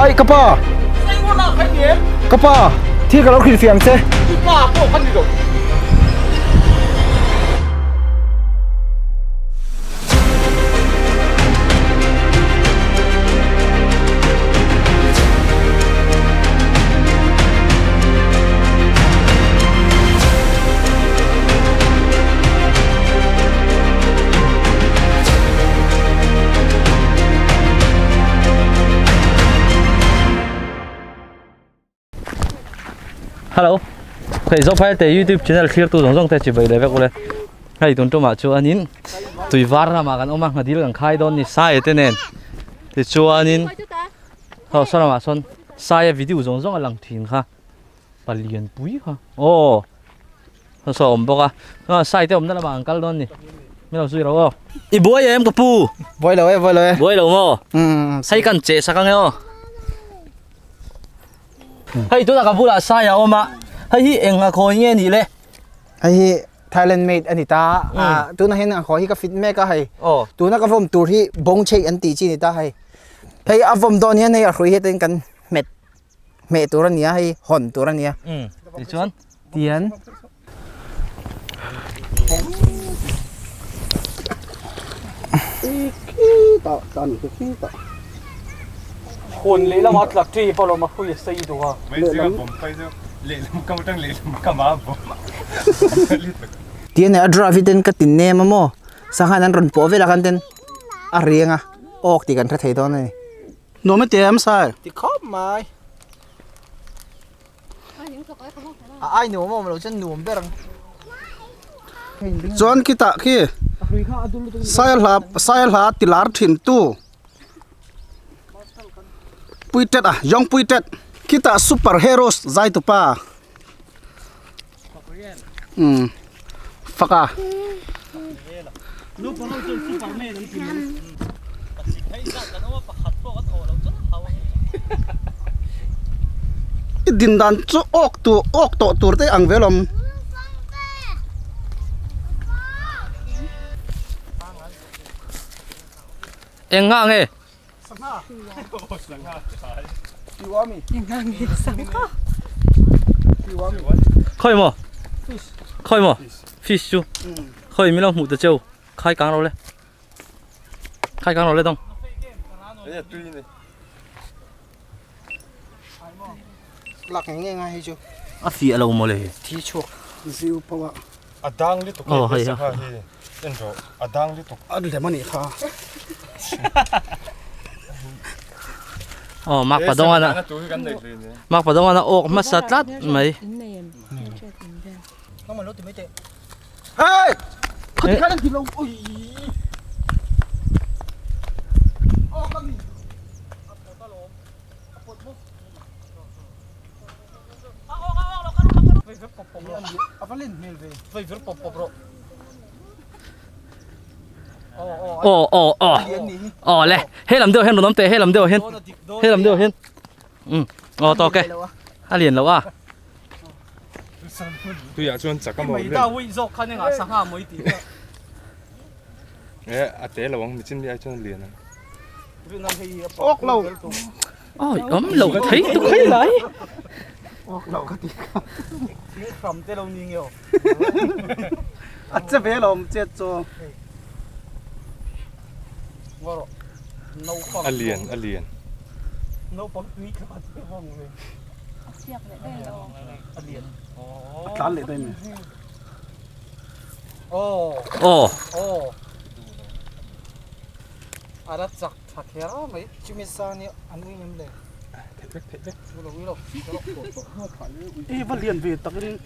Ai ka pa! Ka pa! Thil ka lo hrilhfiah ang che. I pa pawh ka ni lo. Hello Hei Zophai te YouTube channel thlir tu zawng zawng te chi bai leh vek ule hei tun tumah chuanin tui var ramah kan awm a nghadil kan khai dawn ni sai te nen tichuanin ho saw lamah sawn saia video zawng zawng a lang thin kha palian pui kha aw saw saw a awm bawk a sai te awmna lamah an kal dawn ni min lo zui ro aw i buai em ka pu buai lo e buai lo e buai lo maw hei kan che sak ange aw Hei tunah ka bulah sai a awm a, hei hi eng a khawi nge nih le? Hei hi Thailand made a ni ta a, tunah hian a khawi hi ka fit mek a hei. Tuna ka vawm tur hi bawng chheih an tih chi a ni ta hei. Hei a vawm dawn hian hei a hrui hetin kan hmet hmeh tur a ni a hei hawn tur a ni a. Tichuan? Tian. Hawn lehlam a tla ṭi pawh lo ma hui a sei duh a. Tian a drive ten ka tin nem a maw sanghan an rawn pawh vel a khan ten a riang a awk tih kan hre thei dawn a ni. Nuam a ti em Sai? Ti khawp mai. A ai nuam awm lo chuan nuam ber ang. Chuan khitah khi Saihla Saihla ti lar thin tu Puitet a Yong Puitet khitah super heroes zai tupa umm faka. I din dan chu awk tur awk tawh tur te ang vel awm. Eng nga nge? Khawi maw? Khawi maw? Fish chu. Khawi mi lo hmuh ta cheu. Khai kang ro le. Khai kang ro le dong. Lak nge nge ngai hei chu. A fiah lo maw le. Thi chhuak. Ziu pawh a. A dang lutuk e he sangha hi en rawh a dang lutuk. A lem a nih kha. Aw mak padawng ana mak padawng ana awk hmasa tlat mai. Hey! Khati khan an ti lo. Ui. Aw aw aw aw le he lam deuh hian rawn awm teh he lam deuh hian he lam deuh hian um aw tawk e a lian lo a tuiah chuan chak a maw e a te lo ang michin mi ai chuan a lian ang Awk lo. Oi awm lo thei tu khai lai. Awk lo ka ti kha. Thing hram te lo ni nge aw. A che ve lo awm chet chu. A lian a lian. Naupang tui tla te vawng ve. A siak leh daih lo. A lian. A tlan leh daih mai. Aw. Aw. Aw. A la chak tha kher mai. Chumi sa ni an ui ngem le. Theih vek theih vek. Ui lo ui lo. I va lian ve takin.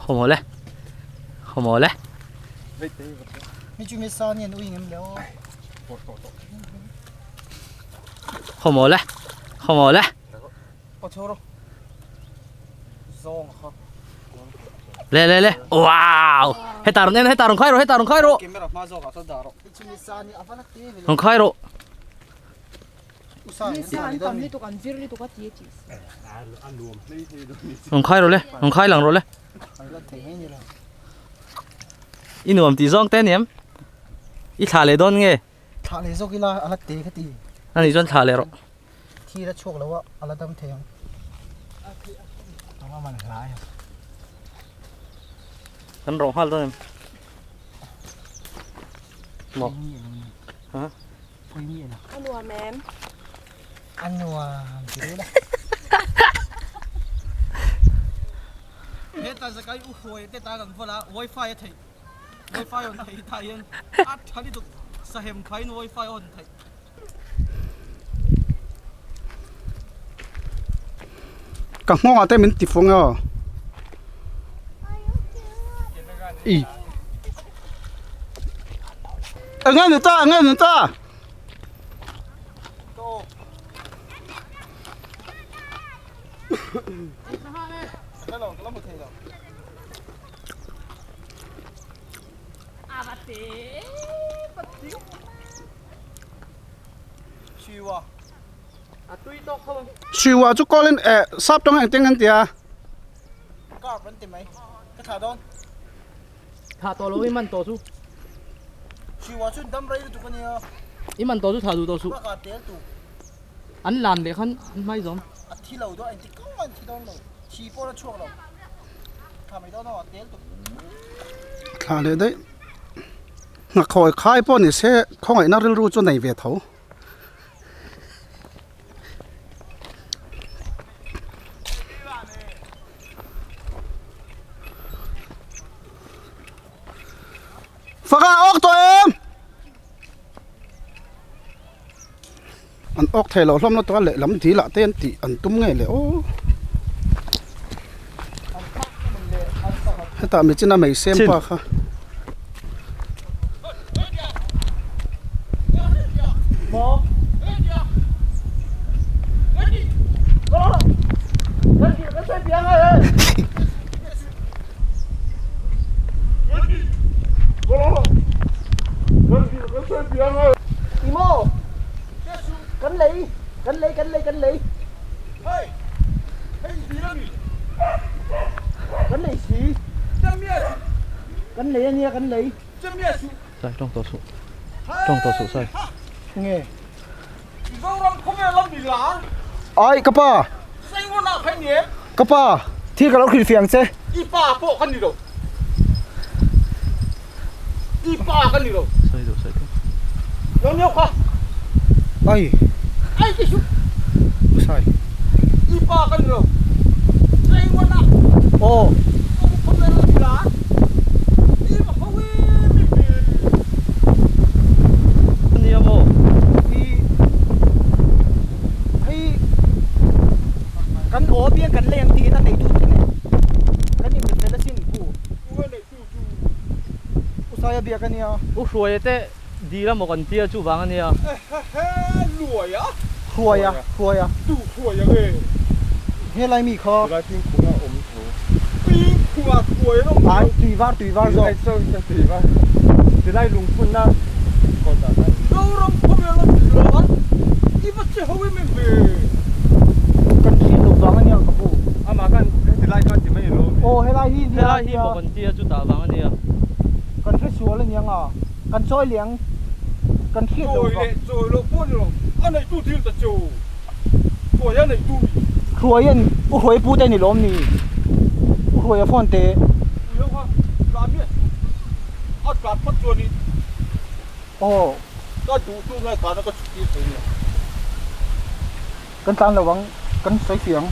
Haw maw le. Haw maw le. Mi chumi sa ni an ui ngem le aw. Haw maw le. Haw maw le. Aw chho rawh. Zawng kha. Le le le. Wow. Heta rawn en heta rawn khai rawh heta rawn khai rawh. Camera hma zawk ah sawn dah rawh. Chumi sa ni a va la te ve le. Rawn khai rawh. Usa Mi sa an tam lutuk an vir lutuk a ti a tih. Rawn khai rawh le. Rawn khai lang rawh le. La thei mai ni lo. I nuam tih zawng te aniam. I thlah leh dawn nge? Thlah leh zawk ila a la te ka ti. Ani chuan thlah leh rawh. Thil a chhuak lo a, a la dam thei ang. Ang a man hlai. Kan rawh nghal dawn em? Maw? Ha? A nuam em? A nuam ti la. Heta zakai u hruai te ta kan vawla wifi a theih. Wifi on theih tah hian a tha lutuk sahem khain wifi on theih. Ka nghawngah te min ti fawng e aw. I. Eng nge ni ta eng nge ni ta. Siwa chu kawlin eh sap tawng engtin an ti a. Carp an ti mai. Ka thlah dawn. Thah tawh lo i man tawh chu. Siwa chu dam rei lutuk a nia. I man tawh chu thah duh tawh suh. Bakah tel tu. An lan leh khan an hmai zawm. A thi lo dawn engti kawng an thi dawn lo. Thi pawh a chhuak lo. Thlah mai dawn aw tel tu. Thlah leh daih. Nghakhawi khai pawh ni se khawngaihna rilru chu nei ve tho. Faka awk tawh em? An awk thei loh hlawm lutuk a lehlam dil ah te an tih an tum ngei leh aw. Hetah michina mei sem pa kha. Kan lei kan lei kan lei kan lei kan lei si kan lei ania kan lei Sai tawng tawh suh tawng tawh suh sai nge Ai ka pa ka pa thil ka lo hrilh fiang che i pa pawh ka ni lo i pa ka ni lo Sai duh sai duh lo nio kha ai ai ti su sai i pa ka ni lo sai ngon a aw Nia maw i hei kan aw biang kan lei ang tiin a neitu te nen kan inbe fel asin pu U Saia biak a nia. U Hruaia te dil a maw kan tia chu vang a nia. Hruaia. Hruaia Hruaia. Tu Hruaia nge? Helai mi kha. Tulai Pingkhunga awm tho. Pingkhunga Hruaia awm tho. Ai Tuivar Tuivar zawk. Ai sawi ka Tuivar. Tilai lungphunna kawtah khan. Zoram khawvel a ti lo a, i va che ho em em ve. Kan hriat loh vang a nia ka pu. Amah khan heti lai kha ti mai ilo mi. Aw helai hi nia Helai hi maw kan tia chu tah vang a nia. Kan hre sual a nia nga kan chawi leh ang kan hriat loh Chawi vang. leh chawi loh pawh a ni lo, a neihtu thil ta cheu. Hruai a neihtu mi. Hruai an u hruai pu te ni lawm ni u hruai a phone te. Ui ho kha tlan miah suh a tlan phawt chuan in. Aw. Ka duh tu ngai tlan a ka chhuk tir thei nia. Kan tlan lo ang, kan sawi fih ang.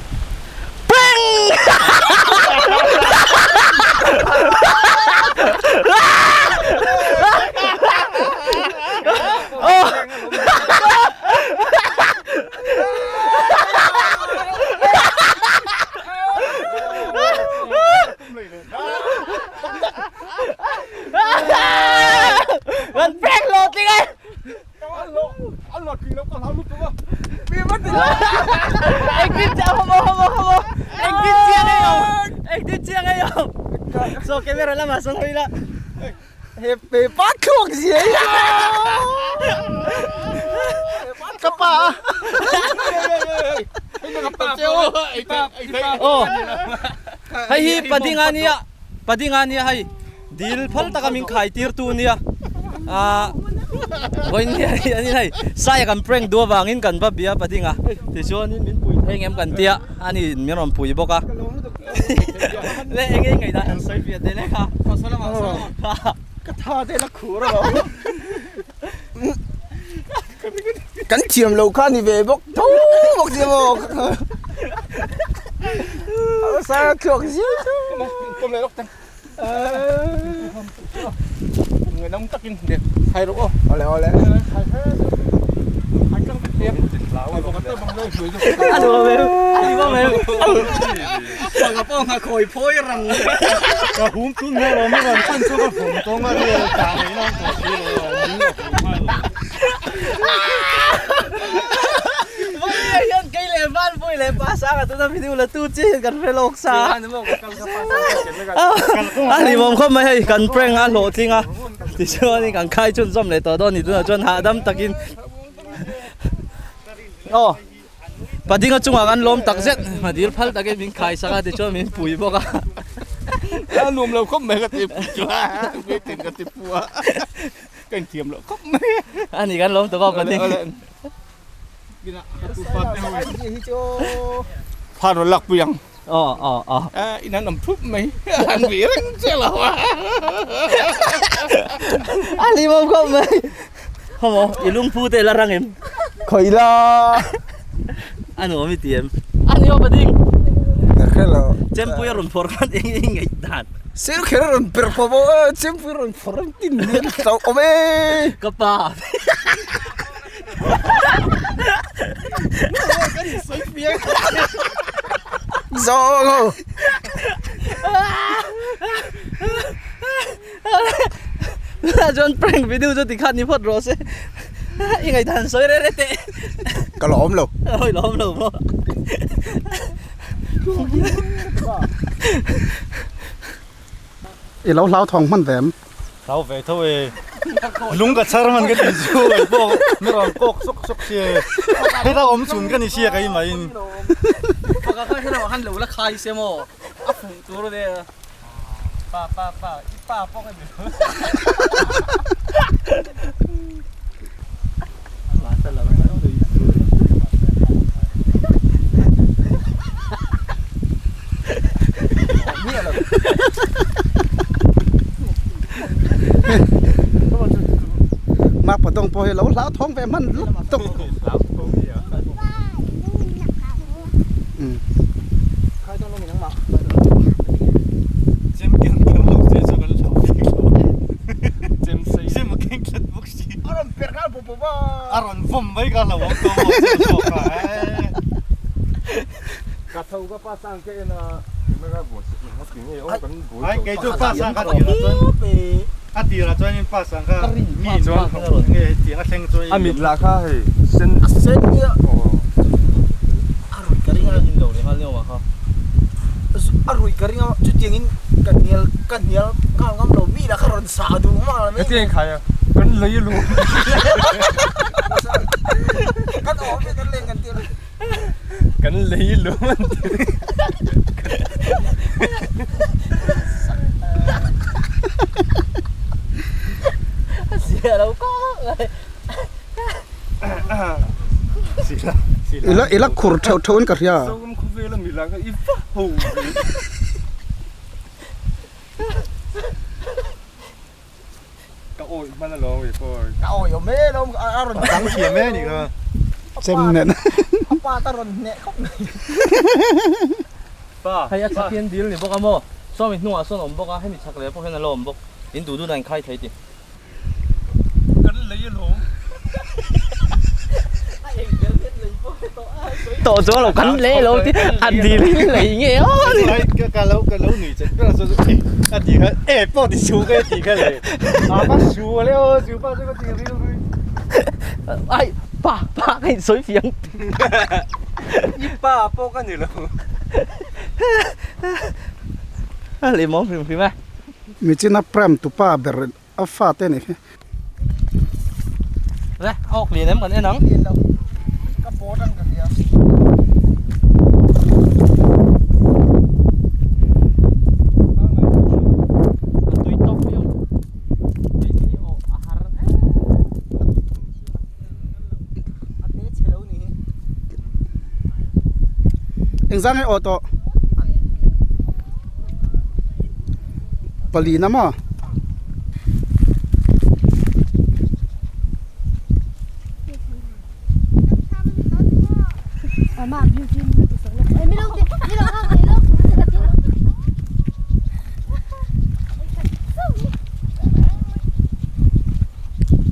Kan prank lo tling e. So camera lama sawn hawi la. He pe pa thluak zia hi. Ka pa a. Oh. Hei hi padinga nia. Padinga nia hei. Dil phal taka min khai tir tu nia. Ah. Vawiin hian hei Saia kan prank duh avangin kan va bia pa ding a, tichuanin min pui thei ngem kan tia a ni min rawn pui bawk a. Le eng eng ngaihdan han sawi fiah teh lek a. Ka tha te la khur a lo. Kan thiam lo kha ni ve bawk tho bawk sia maw. Sa thluak zia chu. Kom leh lawk teng. Người đông tắc in đẹp hay đúng không? Ole ole. A duh ve a ni bawk em. Ka pawh ngha khawi phawi rang. Ka hum tun hian awm a rawn pan chu ka vawm tawng a nia tah mai nan tawh si lo a min a hum nghal lo. Vawiin hian kei leh Vanpui leh Pa Sanga tuna video la tu chiah hian kan hre lawk sa a. A hlimawm khawp mai hei kan prank a hlawhtling a tichuanin kan khai chhunzawm leh tawh dawn a ni tunah chuan hahdam takin aw. Padinga chungah kan lawm tak zet, Madil phal takin min khai sak a tichuan min pui bawk a. A nuam lo khawp mai ka ti pui chu a, waiting ka ti pu a, ka inthiam loh khawp mai. A ni kan lawm tawh a Pading. Phan rawn lak pui ang. Aw aw aw. In an awm thup mai, an vih reng che lo a. A hlimawm khawp mai. Khawmaw, i lungphu te la rang em? Khawih la. A nuam i ti em? A ni aw Pading. Ka hre lo. Chempui a rawn phawrh khan eng eng ngaih dan. Sir kher a rawn per pawh pawh a, chempui a rawn phawrh ang tin hian hlauh awm e. Ka pa. Zawng ho. Tunah chuan prank video chu tikhan ni phawt rawh se. I ngaihdan sawi reh reh teh. Ka lawm lo. Oi lawm lo maw. I lo hlau thawng hman ve em? Hlau ve tho e. Lung ka chhar hman ka ti chu kei pawh mi rawn kawk sawk sawk si e. Heta awm chhun ka ni sia kei maiin. Pakhat kha helawh han lo la khai se maw a fuh tur a nia. Pa pa pa i pa pawh ka ni lo. Mapa dawng pawh hi lo hlau thawng ve hman lup tuk. A rawn vawm mai ka hlauh ang tawh maw chiang zawk a eh. Ka tho ka pa sang ka en a. Ai kei chu pa sang ka tirah chuan a tirah chuan in pa sang kha mi chuan nge tiang a thleng chuan a mit lah kha hei sen a sen nia a ruih ka ring a in lo leh nghal nia kha a ruih ka ring a chutiang in ka hnial ka hnial nghal ngam lo mi lah kha rawn sah duh nghal mai hetiang khai a kan lei lu kan awm e kan leng kan tir kan lei lu an ti zia lo kawk mai Ila ila khur theuh theuh in ka hria. Zoram khawvel a mila kha i va ho ve. Ka awih hman alawm i pawh. Ka awih awm e alawm a rawn dang thiam e nih kha. Chem nen. A pa ta rawn hneh khawp mai. Pa. Hei a chak hian dil ni bawk a maw? Sawmi hnungah sawn a awm bawk a, hemi chak leh pawh hian a la awm bawk. In duh duhna in khai thei ti. Kan lei alawm. Tawh chuan lo kan lei lo ti a dil hi lei nge aw ni. Ka lo ka lo nui chet ber chu a ti kha e pawh ti su ka ti kha le a pa su le aw su pa chu ka ti ril rui. Ai pa pa ka in sawi fiang. I pa pawh ka ni lo. A lehmawm hrim hrim e. Michina Prem tupa ber a fate a nih hi. Le, a awk lian em kan en ang. Lian lo, ka pawt ang ka hria. A tui tawp viau. Keini hi awh a har em. Engzang nge aw tawh? Palina maw?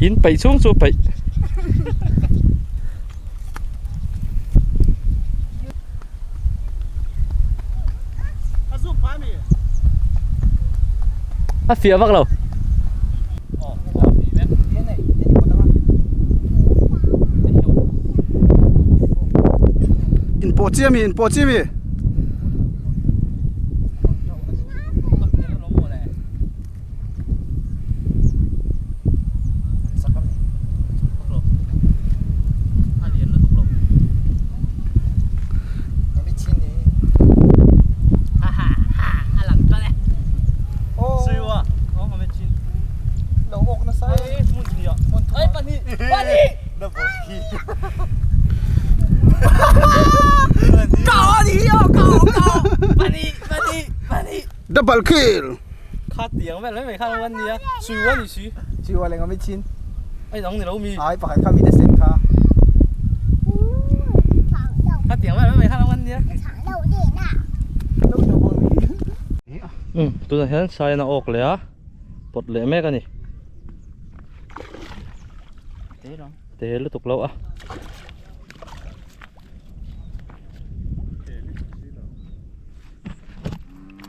In peih chhung chu peih. A fiah vak lo. In pawh chi ami in pawh chi ami. Double kill. Kha tiang vel mai mai khan an nia sui a ni si. Sui a leng a mi chin. Ai dang ni lo mi. Ai pakhat kha mi te sen kha. Kha tiang vel mai mai khan an nia. Um tunah hian sai a awk leh a pawt leh mek a ni. Te lutuk lo a.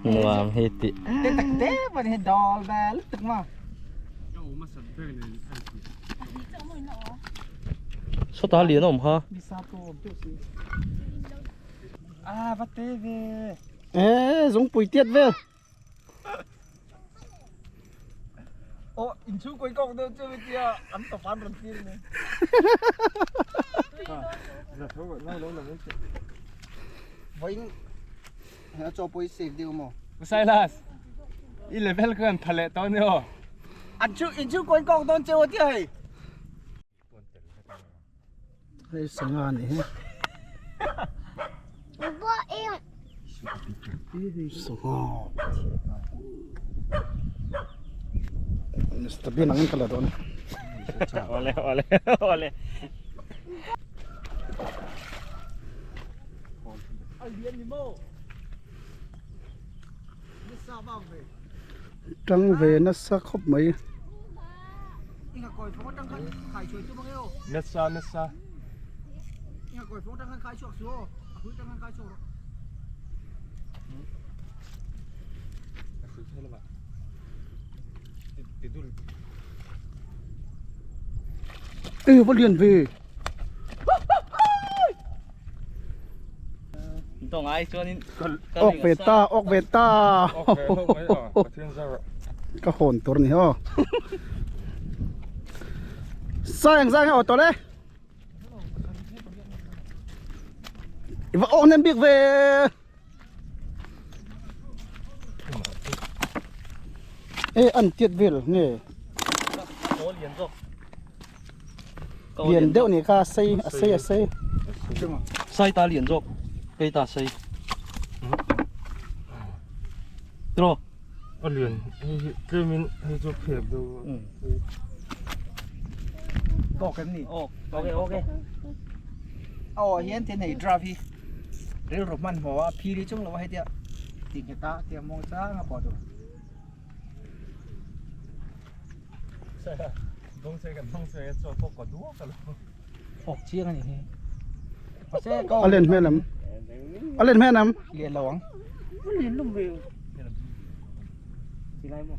Nuam hi tih. Te tak te pawh hi dol vel lutuk maw. Sawta lian a awm kha. A va te ve. E zungpui tiat vel. Aw inchhung kawi kawk deuh chu tia an tawp an rawn tir ni. Vawiin he chaw pawh i save deuh maw? Silas, i level khan tha leh tawh ania aw. An chu inchhung kawi kawk dawn cheu a tia hei. Hei sangha a nih hi. Sangha. Mister Bean angin ka la dawn. Ole ole ole. Tang ve nasa khawp mai. Nasa nasa. Ê va lian ve. Tawng ai chuanin Ok ve ta ok ve ta. Ka hawn tur ni ho. Sang sang auto le. Va ok nem bik ve. Ê an tiat vel nge. Lian deuh ni kha sei a sei a sei. Sai ta lian zawk kei ta sei. Tro. A lian hei hi tlem in hei chu phek deuh a. Tawk em ni? Ok. Ok ok. Aw hian tin hei draft hi rilru hmanhmawh a phili chung lo a hei tia ti nghet a tia muang chang a pawh tur. Awk chiang a ni hi. Mahse ka A len hmel am. A len hmel am. Lian lo ang. Lian lum ve. Silai maw.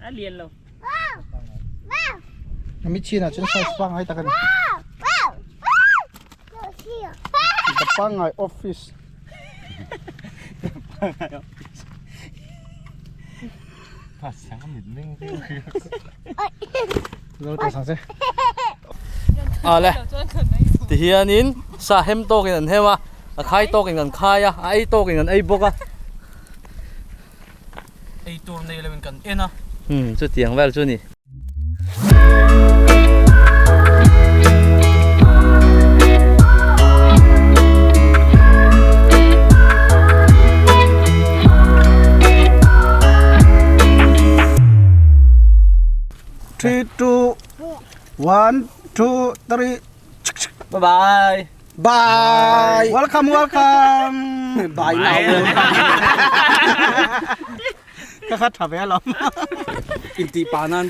A lian lo. Mi chin ah chuan size pangngai tak a ni. The pangngai office. Ale ti hianin sa hem tawkin an hem a a khai tawkin an khai a a ei tawkin an ei bawk a Ei tur nei loin kan en a. Umm chutiang vel chu ni. 3 2 1 2 3 Bye bye. Bye. Welcome welcome. Bye now. Ka kha tha ve alawm. Intih pah nan.